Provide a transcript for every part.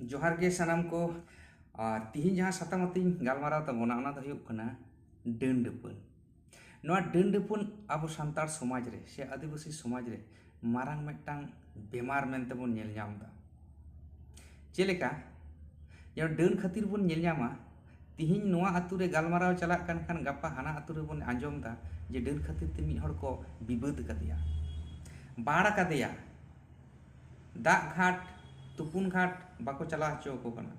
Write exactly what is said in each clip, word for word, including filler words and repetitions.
ᱡᱚᱦᱟᱨ ᱜᱮ ᱥᱟᱱᱟᱢ ᱠᱚ᱾ ᱟᱨ ᱛᱤᱦᱤᱧ ᱡᱟᱦᱟᱸ ᱥᱟᱛᱟᱢ ᱟᱛᱮᱧ ᱜᱟᱞᱢᱟᱨᱟᱣ ᱛᱟᱵᱚᱱᱟ, ᱚᱱᱟ ᱫᱚ ᱦᱩᱭᱩᱜ ᱠᱟᱱᱟ ᱰᱟᱹᱱ ᱰᱟᱹᱯᱟᱹᱱ᱾ ᱱᱚᱣᱟ ᱰᱟᱹᱱ ᱰᱟᱹᱯᱟᱹᱱ ᱟᱵᱚ ᱥᱟᱱᱛᱟᱲ ᱥᱚᱢᱟᱡᱽ ᱨᱮ ᱥᱮ ᱟᱹᱫᱤᱵᱟᱹᱥᱤ ᱥᱚᱢᱟᱡᱽ ᱨᱮ ᱢᱟᱨᱟᱝ ᱢᱤᱫᱴᱟᱝ ᱵᱮᱢᱟᱨ ᱢᱮᱱᱛᱮ ᱵᱚᱱ ᱧᱮᱞ ᱧᱟᱢ ᱮᱫᱟ᱾ ᱪᱮᱫ ᱞᱮᱠᱟ? ᱡᱮᱢᱚᱱ ᱰᱟᱹᱱ ᱠᱷᱟᱹᱛᱤᱨ ᱵᱚᱱ ᱧᱮᱞ ᱧᱟᱢᱟ, ᱛᱤᱦᱤᱧ ᱱᱚᱣᱟ ᱟᱛᱳ ᱨᱮ ᱜᱟᱞᱢᱟᱨᱟᱣ ᱪᱟᱞᱟᱜ ᱠᱟᱱ ᱠᱷᱟᱱ, ᱜᱟᱯᱟ ᱦᱟᱱᱟ ᱟᱛᱳ ᱨᱮᱵᱚᱱ ᱟᱸᱡᱚᱢ ᱮᱫᱟ ᱡᱮ ᱰᱟᱹᱱ ᱠᱷᱟᱹᱛᱤᱨ ᱛᱮ ᱢᱤᱫ ᱦᱚᱲ ᱠᱚ ᱵᱤᱵᱟᱹᱫ ᱟᱠᱟᱫᱮᱭᱟ, ᱵᱟᱲ ᱟᱠᱟᱫᱮᱭᱟ, ᱫᱟᱜ ᱜᱷᱟᱴ, ᱛᱩᱯᱩᱱ ᱜᱷᱟᱴ ᱵᱟᱠᱚ ᱪᱟᱞᱟᱣ ᱦᱚᱪᱚ ᱟᱠᱚ ᱠᱟᱱᱟ᱾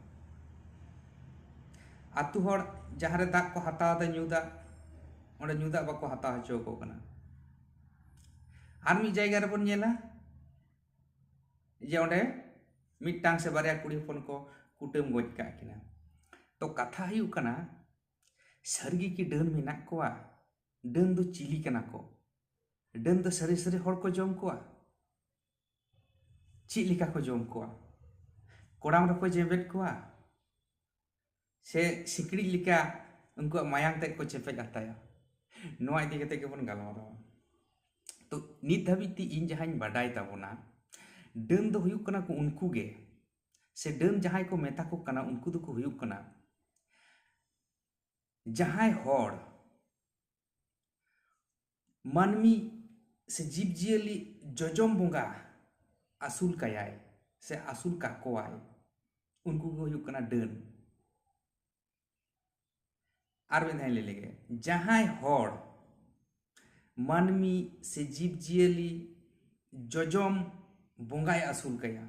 ᱟᱛᱳ ᱦᱚᱲ ᱡᱟᱦᱟᱸ ᱨᱮ ᱫᱟᱜ ᱠᱚ ᱦᱟᱛᱟᱣ ᱮᱫᱟ, ᱧᱩ ᱫᱟᱜ, ᱚᱸᱰᱮ ᱧᱩ ᱫᱟᱜ ᱵᱟᱠᱚ ᱦᱟᱛᱟᱣ ᱦᱚᱪᱚ ᱟᱠᱚ ᱠᱟᱱᱟ᱾ ᱟᱨ ᱢᱤᱫ ᱡᱟᱭᱜᱟ ᱨᱮᱵᱚᱱ ᱧᱮᱞᱟ ᱡᱮ ᱚᱸᱰᱮ ᱢᱤᱫᱴᱟᱝ ᱥᱮ ᱵᱟᱨᱭᱟ ᱠᱩᱲᱤ ᱦᱚᱯᱚᱱ ᱠᱚ ᱠᱩᱴᱟᱹᱢ ᱜᱚᱡ ᱠᱟᱜ ᱠᱤᱱᱟ᱾ ᱛᱚ ᱠᱟᱛᱷᱟ ᱦᱩᱭᱩᱜ ᱠᱟᱱᱟ, ᱥᱟᱹᱨᱤᱜᱮ ᱠᱤ ᱰᱟᱹᱱ ᱢᱮᱱᱟᱜ ᱠᱚᱣᱟ? ᱰᱟᱹᱱ ᱫᱚ ᱪᱤᱞᱤ ᱠᱟᱱᱟ ᱠᱚ? ᱰᱟᱹᱱ ᱫᱚ ᱥᱟᱹᱨᱤ ᱥᱟᱹᱨᱤ ᱦᱚᱲ ᱠᱚ ᱡᱚᱢ ᱠᱚᱣᱟ? ᱪᱮᱫ ᱞᱮᱠᱟ ᱠᱚ ᱡᱚᱢ ᱠᱚᱣᱟ? ᱠᱚᱲᱟᱢ ᱨᱮᱠᱚ ᱡᱮᱵᱮᱫ ᱠᱚᱣᱟ ᱥᱮ ᱥᱤᱠᱲᱤᱡ ᱞᱮᱠᱟ ᱩᱱᱠᱩᱣᱟᱜ ᱢᱟᱭᱟᱝ ᱛᱮᱫ ᱠᱚ ᱪᱮᱯᱮᱡ ᱦᱟᱛᱟᱭᱟ? ᱱᱚᱣᱟ ᱤᱫᱤ ᱠᱟᱛᱮ ᱜᱮᱵᱚᱱ ᱜᱟᱞᱢᱟᱨᱟᱣᱟ᱾ ᱛᱚ ᱱᱤᱛ ᱫᱷᱟᱹᱵᱤᱡ ᱛᱮ ᱤᱧ ᱡᱟᱦᱟᱸᱧ ᱵᱟᱰᱟᱭ ᱛᱟᱵᱚᱱᱟ, ᱰᱟᱹᱱ ᱫᱚ ᱦᱩᱭᱩᱜ ᱠᱟᱱᱟ ᱠᱚ ᱩᱱᱠᱩ ᱜᱮ, ᱥᱮ ᱰᱟᱹᱱ ᱡᱟᱦᱟᱸᱭ ᱠᱚ ᱢᱮᱛᱟ ᱠᱚ ᱠᱟᱱᱟ, ᱩᱱᱠᱩ ᱫᱚᱠᱚ ᱦᱩᱭᱩᱜ ᱠᱟᱱᱟ ᱡᱟᱦᱟᱸᱭ ᱦᱚᱲ ᱢᱟᱹᱱᱢᱤ ᱥᱮ ᱡᱤᱵᱽᱼᱡᱤᱭᱟᱹᱞᱤ ᱡᱚᱡᱚᱢ ᱵᱚᱸᱜᱟ ᱟᱹᱥᱩᱞ ᱠᱟᱭᱟᱭ ᱥᱮ ᱟᱹᱥᱩᱞ ᱠᱟᱠᱚᱣᱟᱭ, ᱩᱱᱠᱩ ᱠᱚ ᱦᱩᱭᱩᱜ ᱠᱟᱱᱟ ᱰᱟᱹᱱ᱾ ᱟᱨ ᱢᱤᱫ ᱫᱷᱟᱣ ᱤᱧ ᱞᱟᱹᱭ ᱞᱮᱜᱮ, ᱡᱟᱦᱟᱸᱭ ᱦᱚᱲ ᱢᱟᱹᱱᱢᱤ ᱥᱮ ᱡᱤᱵᱽᱼᱡᱤᱭᱟᱹᱞᱤ ᱡᱚᱡᱚᱢ ᱵᱚᱸᱜᱟᱭ ᱟᱹᱥᱩᱞ ᱠᱟᱭᱟ,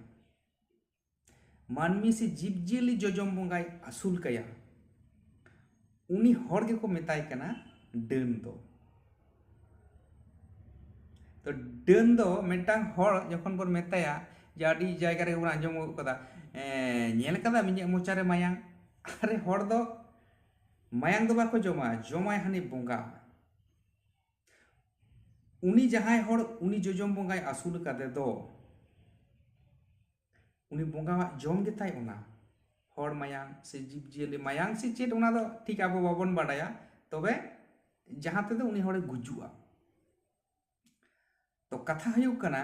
ᱢᱟᱹᱱᱢᱤ ᱥᱮ ᱡᱤᱵᱽᱼᱡᱤᱭᱟᱹᱞᱤ ᱡᱚᱡᱚᱢ ᱵᱚᱸᱜᱟᱭ ᱟᱹᱥᱩᱞ ᱠᱟᱭᱟ, ᱩᱱᱤ ᱦᱚᱲ ᱜᱮᱠᱚ ᱢᱮᱛᱟᱭ ᱠᱟᱱᱟ ᱰᱟᱹᱱ ᱫᱚ᱾ ᱛᱚ ᱰᱟᱹᱱ ᱫᱚ ᱢᱤᱫᱴᱟᱝ ᱦᱚᱲ ᱡᱚᱠᱷᱚᱱ ᱵᱚᱱ ᱢᱮᱛᱟᱭᱟ, ᱡᱮ ᱟᱹᱰᱤ ᱡᱟᱭᱜᱟ ᱨᱮᱜᱮ ᱵᱚᱱ ᱟᱸᱡᱚᱢ ᱜᱚᱫ ᱠᱟᱫᱟ, "ᱮᱸ, ᱧᱮᱞ ᱠᱟᱫᱟᱢ ᱤᱧᱟᱹᱜ ᱢᱚᱪᱟᱨᱮ ᱢᱟᱭᱟᱝ?" ᱟᱨᱮ, ᱦᱚᱲ ᱫᱚ ᱢᱟᱭᱟᱝ ᱫᱚ ᱵᱟᱠᱚ ᱡᱚᱢᱟ, ᱡᱚᱢᱟᱭ ᱦᱟᱹᱱᱤ ᱵᱚᱸᱜᱟ᱾ ᱩᱱᱤ ᱡᱟᱦᱟᱸᱭ ᱦᱚᱲ ᱩᱱᱤ ᱡᱚᱡᱚᱢ ᱵᱚᱸᱜᱟᱭ ᱟᱹᱥᱩᱞ ᱟᱠᱟᱫᱮ ᱫᱚ, ᱩᱱᱤ ᱵᱚᱸᱜᱟᱣᱟᱜ ᱡᱚᱢ ᱜᱮᱛᱟᱭ ᱚᱱᱟ᱾ ᱦᱚᱲ ᱢᱟᱭᱟᱝ ᱥᱮ ᱡᱤᱵᱽᱼᱡᱤᱭᱟᱹᱞᱤ ᱢᱟᱭᱟᱝ ᱥᱮ ᱪᱮᱫ, ᱚᱱᱟ ᱫᱚ ᱴᱷᱤᱠ ᱟᱵᱚ ᱵᱟᱵᱚᱱ ᱵᱟᱰᱟᱭᱟ, ᱛᱚᱵᱮ ᱡᱟᱦᱟᱸ ᱛᱮᱫᱚ ᱩᱱᱤ ᱦᱚᱲᱮ ᱜᱩᱡᱩᱜᱼᱟ᱾ ᱛᱚ ᱠᱟᱛᱷᱟ ᱦᱩᱭᱩᱜ ᱠᱟᱱᱟ,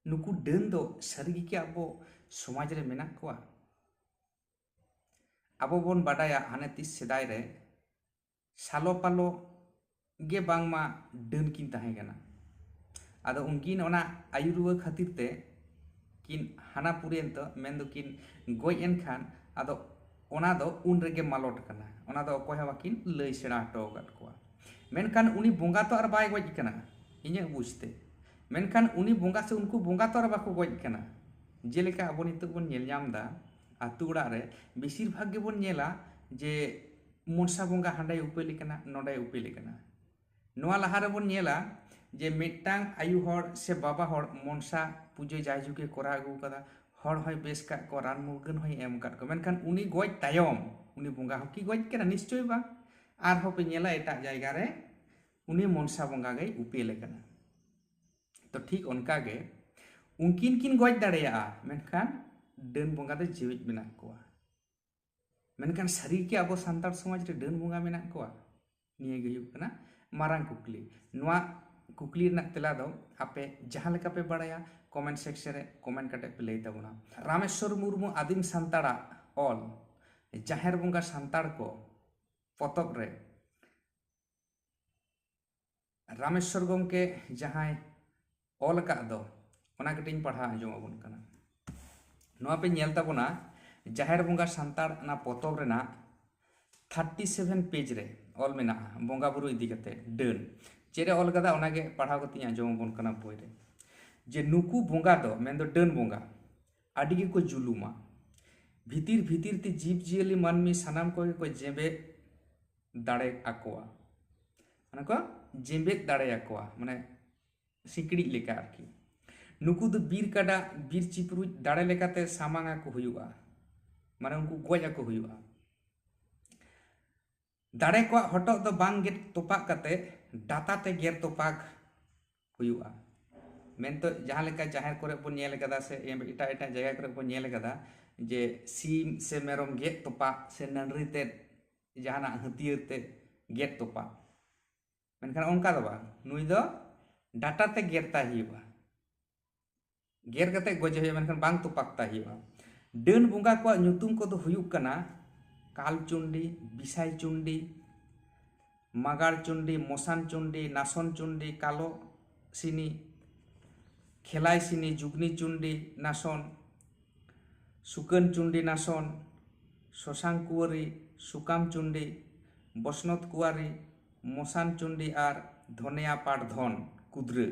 ᱱᱩᱠᱩ ᱰᱟᱹᱱ ᱫᱚ ᱥᱟᱹᱨᱤ ᱜᱮᱠᱤ ᱟᱵᱚ ᱥᱚᱢᱟᱡᱽ ᱨᱮ ᱢᱮᱱᱟᱜ ᱠᱚᱣᱟ? ᱟᱵᱚ ᱵᱚᱱ ᱵᱟᱰᱟᱭᱟ, ᱦᱟᱱᱮ ᱛᱤᱥ ᱥᱮᱫᱟᱭ ᱨᱮ ᱥᱟᱞᱚ ᱯᱟᱞᱚ ᱜᱮ ᱵᱟᱝᱢᱟ ᱰᱟᱹᱱ ᱠᱤᱱ ᱛᱟᱦᱮᱸ ᱠᱟᱱᱟ᱾ ᱟᱫᱚ ᱩᱱᱠᱤᱱ ᱚᱱᱟ ᱟᱭᱩᱨᱩᱣᱟᱹ ᱠᱷᱟᱹᱛᱤᱨ ᱛᱮ ᱠᱤᱱ ᱦᱟᱱᱟ ᱯᱩᱨᱤᱭᱮᱱ ᱛᱚ, ᱢᱮᱱᱫᱚ ᱠᱤᱱ ᱜᱚᱡ ᱮᱱ ᱠᱷᱟᱱ, ᱟᱫᱚ ᱚᱱᱟ ᱫᱚ ᱩᱱ ᱨᱮᱜᱮ ᱢᱟᱞᱚᱴ ᱠᱟᱱᱟ᱾ ᱚᱱᱟ ᱫᱚ ᱚᱠᱚᱭ ᱦᱚᱸ ᱵᱟᱹᱠᱤᱱ ᱞᱟᱹᱭ ᱥᱮᱬᱟ ᱦᱚᱴᱚ ᱟᱠᱟᱫ ᱠᱚᱣᱟ᱾ ᱢᱮᱱᱠᱷᱟᱱ ᱩᱱᱤ ᱵᱚᱸᱜᱟ ᱛᱚ ᱟᱨ ᱵᱟᱭ ᱜᱚᱡ ᱠᱟᱱᱟ, ᱤᱧᱟᱹᱜ ᱵᱩᱡᱽ ᱛᱮ᱾ ᱢᱮᱱᱠᱷᱟᱱ ᱩᱱᱤ ᱵᱚᱸᱜᱟ ᱥᱮ ᱩᱱᱠᱩ ᱵᱚᱸᱜᱟ ᱛᱚ ᱟᱨ ᱵᱟᱠᱚ ᱜᱚᱡ ᱠᱟᱱᱟ᱾ ᱡᱮᱞᱮᱠᱟ ᱟᱵᱚ ᱱᱤᱛᱚᱜ ᱵᱚᱱ ᱧᱮᱞ ᱧᱟᱢ ᱮᱫᱟ, ᱟᱹᱛᱩ ᱚᱲᱟᱜ ᱨᱮ ᱵᱮᱥᱤᱨ ᱵᱷᱟᱜᱽ ᱜᱮᱵᱚᱱ ᱧᱮᱞᱟ ᱡᱮ ᱢᱚᱱᱥᱟ ᱵᱚᱸᱜᱟ ᱦᱟᱸᱰᱮᱭ ᱩᱯᱮᱞᱮ ᱠᱟᱱᱟ, ᱱᱚᱰᱮᱭ ᱩᱯᱮᱞᱮ ᱠᱟᱱᱟ᱾ ᱱᱚᱣᱟ ᱞᱟᱦᱟ ᱨᱮᱵᱚᱱ ᱧᱮᱞᱟ ᱡᱮ ᱢᱤᱫᱴᱟᱝ ᱟᱭᱩ ᱦᱚᱲ ᱥᱮ ᱵᱟᱵᱟ ᱦᱚᱲ ᱢᱚᱱᱥᱟ ᱯᱩᱡᱟᱹ ᱡᱟᱭᱡᱩᱜᱽ ᱮ ᱠᱚᱨᱟᱣ ᱟᱹᱜᱩ ᱠᱟᱫᱟ, ᱦᱚᱲ ᱦᱚᱸᱭ ᱵᱮᱥ ᱠᱟᱜ ᱠᱚᱣᱟ, ᱨᱟᱱ ᱢᱩᱨᱜᱟᱹᱱ ᱦᱚᱸᱭ ᱮᱢ ᱠᱟᱫ ᱠᱚᱣᱟ, ᱢᱮᱱᱠᱷᱟᱱ ᱩᱱᱤ ᱜᱚᱡ ᱛᱟᱭᱚᱢ ᱩᱱᱤ ᱵᱚᱸᱜᱟ ᱦᱚᱸᱠᱤ ᱜᱚᱡ ᱠᱟᱱᱟ? ᱱᱤᱥᱪᱳᱭ ᱵᱟᱝ᱾ ᱟᱨᱦᱚᱸ ᱯᱮ ᱧᱮᱞᱟ ᱮᱴᱟᱜ ᱡᱟᱭᱜᱟ ᱨᱮ ᱩᱱᱤ ᱢᱚᱱᱥᱟ ᱵᱚᱸᱜᱟ ᱜᱮᱭ ᱩᱯᱮᱞᱮ ᱠᱟᱱᱟ᱾ ᱛᱚ ᱴᱷᱤᱠ ᱚᱱᱠᱟ ᱜᱮ ᱩᱱᱠᱤᱱ ᱠᱤᱱ ᱜᱚᱡ ᱫᱟᱲᱮᱭᱟᱜᱼᱟ, ᱢᱮᱱᱠᱷᱟᱱ ᱰᱟᱹᱱ ᱵᱚᱸᱜᱟ ᱫᱚ ᱡᱤᱣᱮᱫ ᱢᱮᱱᱟᱜ ᱠᱚᱣᱟ᱾ ᱢᱮᱱᱠᱷᱟᱱ ᱥᱟᱹᱨᱤ ᱜᱮ ᱟᱵᱚ ᱥᱟᱱᱛᱟᱲ ᱥᱚᱢᱟᱡᱽ ᱨᱮ ᱰᱟᱹᱱ ᱵᱚᱸᱜᱟ ᱢᱮᱱᱟᱜ ᱠᱚᱣᱟ? ᱱᱤᱭᱟᱹ ᱜᱮ ᱦᱩᱭᱩᱜ ᱠᱟᱱᱟ ᱢᱟᱨᱟᱝ ᱠᱩᱠᱞᱤ᱾ ᱱᱚᱣᱟ ᱠᱩᱠᱞᱤ ᱨᱮᱱᱟᱜ ᱛᱮᱞᱟ ᱫᱚ ᱟᱯᱮ ᱡᱟᱦᱟᱸ ᱞᱮᱠᱟ ᱯᱮ ᱵᱟᱲᱟᱭᱟ, ᱠᱚᱢᱮᱱᱴ ᱥᱮᱠᱥᱚᱱ ᱨᱮ ᱠᱚᱢᱮᱱᱴ ᱠᱟᱛᱮ ᱯᱮ ᱞᱟᱹᱭ ᱛᱟᱵᱚᱱᱟ᱾ ᱨᱟᱢᱮᱥᱣᱚᱨ ᱢᱩᱨᱢᱩ ᱟᱹᱫᱤᱢ ᱥᱟᱱᱛᱟᱲᱟᱜ ᱚᱞ ᱡᱟᱦᱮᱨ ᱵᱚᱸᱜᱟ ᱥᱟᱱᱛᱟᱲ ᱠᱚ ᱯᱚᱛᱚᱵ ᱨᱮ ᱨᱟᱢᱮᱥᱣᱚᱨ ᱜᱚᱢᱠᱮ ᱡᱟᱦᱟᱸᱭ ᱚᱞ ᱟᱠᱟᱫ ᱫᱚ, ᱚᱱᱟ ᱠᱟᱹᱴᱤᱡ ᱤᱧ ᱯᱟᱲᱦᱟᱣ ᱟᱸᱡᱚᱢ ᱟᱵᱚᱱ ᱠᱟᱱᱟ᱾ ᱱᱚᱣᱟ ᱯᱮ ᱧᱮᱞ ᱛᱟᱵᱚᱱᱟ, ᱡᱟᱦᱮᱨ ᱵᱚᱸᱜᱟ ᱥᱟᱱᱛᱟᱲ, ᱚᱱᱟ ᱯᱚᱛᱚᱵ ᱨᱮᱱᱟᱜ ᱛᱷᱟᱨᱴᱤ ᱥᱮᱵᱷᱮᱱ ᱯᱮᱡᱽ ᱨᱮ ᱚᱞ ᱢᱮᱱᱟᱜᱼᱟ, ᱵᱚᱸᱜᱟ ᱵᱩᱨᱩ ᱤᱫᱤ ᱠᱟᱛᱮ ᱰᱟᱹᱱ᱾ ᱪᱮᱫ ᱮ ᱚᱞ ᱠᱟᱫᱟ, ᱚᱱᱟᱜᱮ ᱯᱟᱲᱦᱟᱣ ᱠᱟᱛᱮ ᱤᱧ ᱟᱸᱡᱚᱢ ᱟᱵᱚᱱ ᱠᱟᱱᱟ ᱵᱳᱭ ᱨᱮ, ᱡᱮ ᱱᱩᱠᱩ ᱵᱚᱸᱜᱟ ᱫᱚ, ᱢᱮᱱᱫᱚ ᱰᱟᱹᱱ ᱵᱚᱸᱜᱟ, ᱟᱹᱰᱤ ᱜᱮᱠᱚ ᱡᱩᱞᱩᱢᱟ᱾ ᱵᱷᱤᱛᱤᱨ ᱵᱷᱤᱛᱤᱨ ᱛᱮ ᱡᱤᱵᱽ ᱡᱤᱭᱟᱹᱞᱤ ᱢᱟᱹᱱᱢᱤ ᱥᱟᱱᱟᱢ ᱠᱚᱜᱮ ᱠᱚ ᱡᱮᱵᱮᱫ ᱫᱟᱲᱮ ᱟᱠᱚᱣᱟ, ᱢᱟᱱᱮ ᱠᱚ ᱡᱮᱵᱮᱫ ᱫᱟᱲᱮ ᱟᱠᱚᱣᱟ, ᱢᱟᱱᱮ ᱥᱤᱠᱲᱤᱡ ᱞᱮᱠᱟ ᱟᱨᱠᱤ᱾ ᱱᱩᱠᱩ ᱫᱚ ᱵᱤᱨ ᱠᱟᱰᱟ, ᱵᱤᱨ ᱪᱤᱯᱨᱩᱡ ᱫᱟᱲᱮ ᱞᱮᱠᱟᱛᱮ ᱥᱟᱢᱟᱝ ᱟᱠᱚ ᱦᱩᱭᱩᱜᱼᱟ, ᱢᱟᱱᱮ ᱩᱱᱠᱩ ᱜᱚᱡ ᱟᱠᱚ ᱦᱩᱭᱩᱜᱼᱟ᱾ ᱫᱟᱲᱮ ᱠᱚᱣᱟᱜ ᱦᱚᱴᱚᱜ ᱫᱚ ᱵᱟᱝ ᱜᱮᱫ ᱛᱚᱯᱟᱜ ᱠᱟᱛᱮ ᱰᱟᱴᱟ ᱛᱮ ᱜᱮᱨ ᱛᱚᱯᱟᱜ ᱦᱩᱭᱩᱜᱼᱟ᱾ ᱢᱮᱱᱛᱮ ᱡᱟᱦᱟᱸ ᱞᱮᱠᱟ ᱡᱟᱦᱮᱨ ᱠᱚᱨᱮ ᱵᱚᱱ ᱧᱮᱞ ᱠᱟᱫᱟ ᱥᱮ ᱮᱴᱟᱜ ᱮᱴᱟᱜ ᱡᱟᱭᱜᱟ ᱠᱚᱨᱮ ᱵᱚᱱ ᱧᱮᱞ ᱠᱟᱫᱟ ᱡᱮ ᱥᱤᱢ ᱥᱮ ᱢᱮᱨᱚᱢ ᱜᱮᱫ ᱛᱚᱯᱟᱜ ᱥᱮ ᱱᱟᱹᱰᱨᱤ ᱛᱮ ᱡᱟᱦᱟᱱᱟᱜ ᱦᱟᱹᱛᱭᱟᱹᱨ ᱛᱮ ᱜᱮᱫ ᱛᱚᱯᱟᱜ, ᱢᱮᱱᱠᱷᱟᱱ ᱚᱱᱠᱟ ᱫᱚ ᱵᱟᱝ, ᱱᱩᱭ ᱫᱚ ᱰᱟᱴᱟ ᱛᱮ ᱜᱮᱨ ᱛᱟᱭ ᱦᱩᱭᱩᱜᱼᱟ᱾ ᱜᱮᱨ ᱠᱟᱛᱮ ᱜᱚᱡᱮ ᱦᱩᱭᱩᱜᱼᱟ, ᱢᱮᱱᱠᱷᱟᱱ ᱵᱟᱝ ᱛᱚᱯᱟᱜ ᱛᱟᱭ ᱦᱩᱭᱩᱜᱼᱟ᱾ ᱰᱟᱹᱱ ᱵᱚᱸᱜᱟ ᱠᱚᱣᱟᱜ ᱧᱩᱛᱩᱢ ᱠᱚᱫᱚ ᱦᱩᱭᱩᱜ ᱠᱟᱱᱟ ᱠᱟᱞ ᱪᱩᱱᱰᱤ, ᱵᱤᱥᱟᱭ ᱪᱩᱱᱰᱤ, ᱢᱟᱜᱟᱲ ᱪᱩᱱᱰᱤ, ᱢᱚᱥᱟᱱ ᱪᱩᱱᱰᱤ, ᱱᱟᱥᱚᱱ ᱪᱩᱱᱰᱤ, ᱠᱟᱞᱚ ᱥᱤᱱᱤ, ᱠᱷᱮᱞᱟᱭ ᱥᱤᱱᱤ, ᱡᱩᱜᱽᱱᱤ ᱪᱩᱱᱰᱤ, ᱱᱟᱥᱚᱱ, ᱥᱩᱠᱟᱹᱱ ᱪᱩᱱᱰᱤ, ᱱᱟᱥᱚᱱ, ᱥᱚᱥᱟᱝ ᱠᱩᱣᱟᱨᱤ, ᱥᱩᱠᱟᱢ ᱪᱩᱱᱰᱤ, ᱵᱚᱥᱱᱚᱛ ᱠᱩᱣᱟᱨᱤ, ᱢᱚᱥᱟᱱ ᱪᱩᱱᱰᱤ ᱟᱨ ᱫᱷᱚᱱᱮᱭᱟ ᱯᱟᱴ ᱫᱷᱚᱱ ᱠᱩᱫᱽᱨᱟᱹ᱾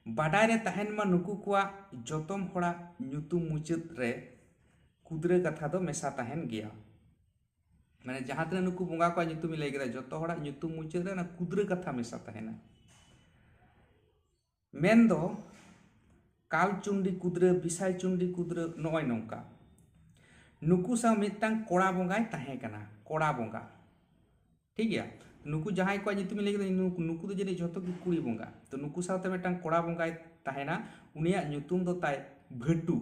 ᱵᱟᱰᱟᱭ ᱨᱮ ᱛᱟᱦᱮᱱ ᱢᱟ ᱱᱩᱠᱩ ᱠᱚᱣᱟᱜ ᱡᱚᱛᱚᱢ ᱦᱚᱲᱟᱜ ᱧᱩᱛᱩᱢ ᱢᱩᱪᱟᱹᱫ ᱨᱮ ᱠᱩᱫᱽᱨᱟᱹ ᱠᱟᱛᱷᱟ ᱫᱚ ᱢᱮᱥᱟ ᱛᱟᱦᱮᱱ ᱜᱮᱭᱟ᱾ ᱢᱟᱱᱮ ᱡᱟᱦᱟᱸ ᱛᱤᱱᱟᱹᱜ ᱱᱩᱠᱩ ᱵᱚᱸᱜᱟ ᱠᱚᱣᱟᱜ ᱧᱩᱛᱩᱢᱤᱧ ᱞᱟᱹᱭ ᱠᱮᱫᱟ, ᱡᱚᱛᱚ ᱦᱚᱲᱟᱜ ᱧᱩᱛᱩᱢ ᱢᱩᱪᱟᱹᱫ ᱨᱮ ᱚᱱᱟ ᱠᱩᱫᱽᱨᱟᱹ ᱠᱟᱛᱷᱟ ᱢᱮᱥᱟ ᱛᱟᱦᱮᱱᱟ᱾ ᱢᱮᱱᱫᱚ ᱠᱟᱞ ᱪᱩᱱᱰᱤ ᱠᱩᱫᱽᱨᱟᱹ, ᱵᱤᱥᱟᱭ ᱪᱩᱱᱰᱤ ᱠᱩᱫᱽᱨᱟᱹ, ᱱᱚᱜᱼᱚᱭ ᱱᱚᱝᱠᱟ᱾ ᱱᱩᱠᱩ ᱥᱟᱶ ᱢᱤᱫᱴᱟᱝ ᱠᱚᱲᱟ ᱵᱚᱸᱜᱟᱭ ᱛᱟᱦᱮᱸ ᱠᱟᱱᱟ, ᱠᱚᱲᱟ ᱵᱚᱸᱜᱟ᱾ ᱴᱷᱤᱠ ᱜᱮᱭᱟ, ᱱᱩᱠᱩ ᱡᱟᱦᱟᱸᱭ ᱠᱚᱣᱟᱜ ᱧᱩᱛᱩᱢᱤᱧ ᱞᱟᱹᱭ ᱠᱮᱫᱟ, ᱱᱩᱠᱩ, ᱱᱩᱠᱩ ᱫᱚ ᱡᱟᱹᱱᱤᱡ ᱡᱷᱚᱛᱚ ᱜᱮ ᱠᱩᱲᱤ ᱵᱚᱸᱜᱟ᱾ ᱛᱚ ᱱᱩᱠᱩ ᱥᱟᱶᱛᱮ ᱢᱤᱫᱴᱟᱝ ᱠᱚᱲᱟ ᱵᱚᱸᱜᱟᱭ ᱛᱟᱦᱮᱱᱟ, ᱩᱱᱤᱭᱟᱜ ᱧᱩᱛᱩᱢ ᱫᱚ ᱛᱟᱭ ᱵᱷᱟᱹᱴᱩ᱾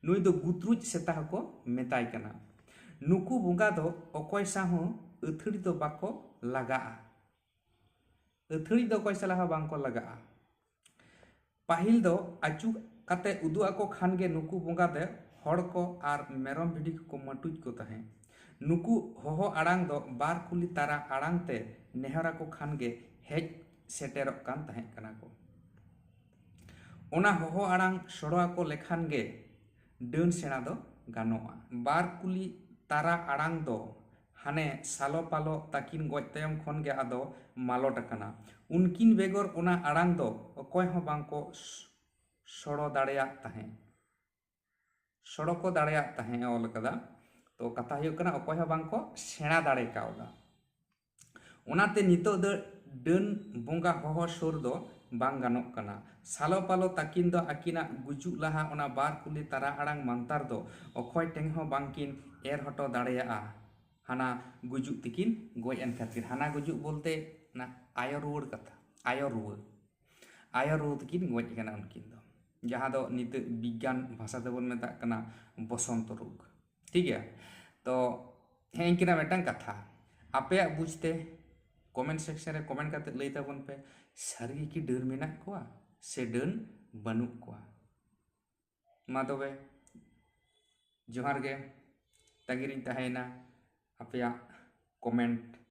ᱱᱩᱭ ᱫᱚ ᱜᱩᱛᱨᱩᱡ ᱥᱮᱛᱟ ᱦᱚᱸᱠᱚ ᱢᱮᱛᱟᱭ ᱠᱟᱱᱟ᱾ ᱱᱩᱠᱩ ᱵᱚᱸᱜᱟ ᱫᱚ ᱚᱠᱚᱭ ᱥᱟᱶ ᱦᱚᱸ ᱟᱹᱛᱷᱟᱹᱲᱤ ᱫᱚ ᱵᱟᱠᱚ ᱞᱟᱜᱟᱜᱼᱟ, ᱟᱹᱛᱷᱟᱹᱲᱤ ᱫᱚ ᱚᱠᱚᱭ ᱥᱟᱞᱟᱜ ᱦᱚᱸ ᱵᱟᱝ ᱠᱚ ᱞᱟᱜᱟᱜᱼᱟ᱾ ᱯᱟᱹᱦᱤᱞ ᱫᱚ ᱟᱹᱪᱩ ᱠᱟᱛᱮ ᱩᱫᱩᱜ ᱟᱠᱚ ᱠᱷᱟᱱ ᱜᱮ ᱱᱩᱠᱩ ᱵᱚᱸᱜᱟ ᱫᱚ ᱦᱚᱲ ᱠᱚ ᱟᱨ ᱢᱮᱨᱚᱢ ᱵᱷᱤᱰᱤ ᱠᱚᱠᱚ ᱢᱟᱹᱴᱩᱡ ᱠᱚ ᱛᱟᱦᱮᱸᱫ᱾ ᱱᱩᱠᱩ ᱦᱚᱦᱚ ᱟᱲᱟᱝ ᱫᱚ ᱵᱟᱨ ᱠᱩᱞᱤ ᱛᱟᱨᱟ ᱟᱲᱟᱝ ᱛᱮ ᱱᱮᱦᱚᱨ ᱟᱠᱚ ᱠᱷᱟᱱ ᱜᱮ ᱦᱮᱡ ᱥᱮᱴᱮᱨᱚᱜ ᱠᱟᱱ ᱛᱟᱦᱮᱸ ᱠᱟᱱᱟ ᱠᱚ᱾ ᱚᱱᱟ ᱦᱚᱦᱚ ᱟᱲᱟᱝ ᱥᱚᱲᱚ ᱟᱠᱚ ᱞᱮᱠᱷᱟᱱ ᱜᱮ ᱰᱟᱹᱱ ᱥᱮᱬᱟ ᱫᱚ ᱜᱟᱱᱚᱜᱼᱟ᱾ ᱵᱟᱨ ᱠᱩᱞᱤ ᱛᱟᱨᱟ ᱟᱲᱟᱝ ᱫᱚ ᱦᱟᱱᱮ ᱥᱟᱞᱚ ᱯᱟᱞᱚ ᱛᱟᱹᱠᱤᱱ ᱜᱚᱡ ᱛᱟᱭᱚᱢ ᱠᱷᱚᱱ ᱜᱮ ᱟᱫᱚ ᱢᱟᱞᱚᱴ ᱟᱠᱟᱱᱟ᱾ ᱩᱱᱠᱤᱱ ᱵᱮᱜᱚᱨ ᱚᱱᱟ ᱟᱲᱟᱝ ᱫᱚ ᱚᱠᱚᱭ ᱦᱚᱸ ᱵᱟᱝ ᱠᱚ ᱥᱚᱲᱚ ᱫᱟᱲᱮᱭᱟᱜ ᱛᱟᱦᱮᱸᱫ᱾ ᱥᱚᱲᱚ ᱠᱚ ᱫᱟᱲᱮᱭᱟᱜ ᱛᱟᱦᱮᱸᱫ ᱮ ᱚᱞ ᱟᱠᱟᱫᱟ᱾ ᱛᱚ ᱠᱟᱛᱷᱟ ᱦᱩᱭᱩᱜ ᱠᱟᱱᱟ, ᱚᱠᱚᱭ ᱦᱚᱸ ᱵᱟᱝ ᱠᱚ ᱥᱮᱬᱟ ᱫᱟᱲᱮ ᱠᱟᱣᱫᱟ᱾ ᱚᱱᱟᱛᱮ ᱱᱤᱛᱚᱜ ᱫᱚ ᱰᱟᱹᱱ ᱵᱚᱸᱜᱟ ᱦᱚᱦᱚ ᱥᱩᱨ ᱫᱚ ᱵᱟᱝ ᱜᱟᱱᱚᱜ ᱠᱟᱱᱟ᱾ ᱥᱟᱞᱚ ᱯᱟᱞᱚ ᱛᱟᱹᱠᱤᱱ ᱫᱚ ᱟᱹᱠᱤᱱᱟᱜ ᱜᱩᱡᱩᱜ ᱞᱟᱦᱟ ᱚᱱᱟ ᱵᱟᱨ ᱠᱩᱞᱤ ᱛᱟᱨᱟ ᱟᱲᱟᱝ ᱢᱟᱱᱛᱟᱨ ᱫᱚ ᱚᱠᱚᱭ ᱴᱷᱮᱱ ᱦᱚᱸ ᱵᱟᱝᱠᱤᱱ ᱮᱨ ᱦᱚᱴᱚ ᱫᱟᱲᱮᱭᱟᱜᱼᱟ᱾ ᱦᱟᱱᱟ ᱜᱩᱡᱩᱜ ᱛᱮᱠᱤᱱ ᱜᱚᱡ ᱮᱱ ᱠᱷᱟᱹᱛᱤᱨ, ᱦᱟᱱᱟ ᱜᱩᱡᱩᱜ ᱵᱚᱞᱛᱮ ᱚᱱᱟ ᱟᱭᱚ ᱨᱩᱣᱟᱹᱲ ᱠᱟᱛᱷᱟ, ᱟᱭᱚ ᱨᱩᱣᱟᱹ, ᱟᱭᱚ ᱨᱩᱣᱟᱹ ᱛᱮᱠᱤᱱ ᱜᱚᱡ ᱟᱠᱟᱱᱟ ᱩᱱᱠᱤᱱ ᱫᱚ, ᱡᱟᱦᱟᱸ ᱫᱚ ᱱᱤᱛᱚᱜ ᱵᱤᱜᱽᱜᱟᱱ ᱵᱷᱟᱥᱟ ᱛᱮᱵᱚᱱ ᱢᱮᱛᱟᱜ ᱠᱟᱱᱟ ᱵᱚᱥᱚᱱᱛᱚ ᱨᱳᱜᱽ᱾ ᱴᱷᱤᱠ ᱜᱮᱭᱟ, ᱛᱚ ᱦᱮᱸ, ᱤᱱᱠᱟᱹᱱᱟᱜ ᱢᱤᱫᱴᱟᱝ ᱠᱟᱛᱷᱟ ᱟᱯᱮᱭᱟᱜ ᱵᱩᱡᱽ ᱛᱮ comment section ᱨᱮ comment ᱠᱟᱛᱮ ᱞᱟᱹᱭ ᱛᱟᱵᱚᱱ ᱯᱮ, ᱥᱟᱹᱨᱤ ᱜᱮ ᱠᱤ ᱰᱟᱹᱱ ᱢᱮᱱᱟᱜ ᱠᱚᱣᱟ ᱥᱮ ᱰᱟᱹᱱ ᱵᱟᱹᱱᱩᱜ ᱠᱚᱣᱟ? ᱢᱟ ᱛᱚᱵᱮ, ᱡᱚᱦᱟᱨ ᱜᱮ᱾ ᱛᱟᱺᱜᱤ ᱨᱤᱧ ᱛᱟᱦᱮᱸᱭᱮᱱᱟ ᱟᱯᱮᱭᱟᱜ ᱠᱚᱢᱮᱱᱴ